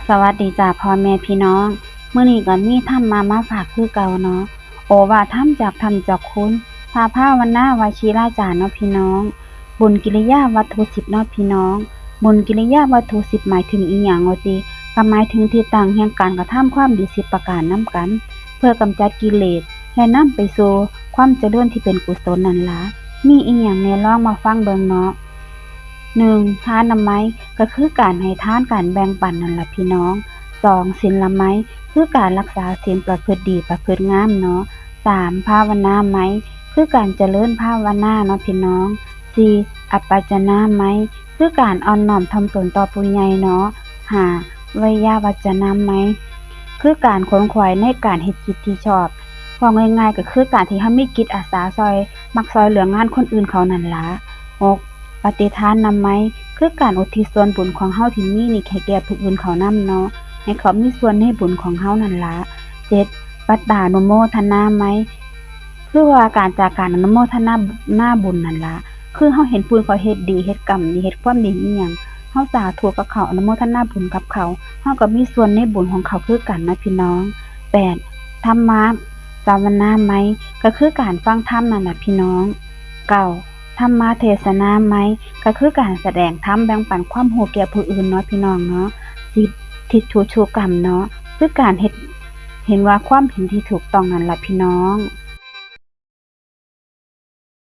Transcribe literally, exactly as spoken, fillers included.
สวัสดีจ้าพ่อแม่พี่น้อง มื้อนี้ก็มีธรรมะมาฝากคือเก่าเนาะ โอวาทธรรมจากธรรมเจ้าคุณ พระภาวนาวชิราจารย์เนาะพี่น้อง บุญกิริยาวัตถุสิบเนาะพี่น้อง บุญกิริยาวัตถุสิบหมายถึงอีหยังว่าติ ก็หมายถึงที่ตั้งแห่งการกระทำความดีสิบประการนำกัน เพื่อกำจัดกิเลส และนำไปสู่ความเจริญที่เป็นกุศลนั่นล่ะ มีอีหยังแหน่ลองมาฟังเบิ่งเนาะ หนึ่ง ทานน้ำไม้ ก็คือการให้ทาน การแบ่งปันนั่นล่ะพี่น้อง สอง ศีลไม้ คือการรักษาศีล ประพฤติดี ประพฤติงามเนาะ สาม ภาวนาไม้ คือการเจริญภาวนาเนาะพี่น้อง สี่ อัปปจนาไม้ คือการอ่อนน้อมถ่อมตนต่อผู้ใหญ่เนาะ ห้า ไวยาวัจจนาไม้ คือการขวนขวายในการเฮ็ดกิจที่ชอบ เว้าง่ายๆ ก็คือการที่เฮามีจิตอาสาซอย มักซอยเหลืองานคนอื่นเขานั่นล่ะ หก ปฏิทานาไม้ คือการอุทิศส่วนบุญของเฮาที่มีนี่ให้แก่ผู้อื่นเขานำเนาะ ให้เขามีส่วนในบุญของเฮานั่นล่ะ เจ็ด ปัตตานุโมทนาไม้ คือว่าการจากการอนุโมทนานาบุญนั่นล่ะ คือเฮาเห็นผู้อื่นเขาเฮ็ดดี เฮ็ดกรรมดี เฮ็ดความดีอีหยัง เฮาสาธุกับเขา อนุโมทนาบุญกับเขา เฮาก็มีส่วนในบุญของเขาคือกันนะพี่น้อง แปด ธรรมะสวนาไม้ ก็คือการฟังธรรมนั่นล่ะพี่น้อง เก้า ธรรมเทศนาไม้ ก็คือการแสดงธรรมแบ่งปันความรู้แก่ผู้อื่นเนาะพี่น้องเนาะ สิบ ทิฏฐูชูกรรมเนาะ คือการเฮ็ด เห็นว่าความเห็นที่ถูกต้องนั่นล่ะพี่น้อง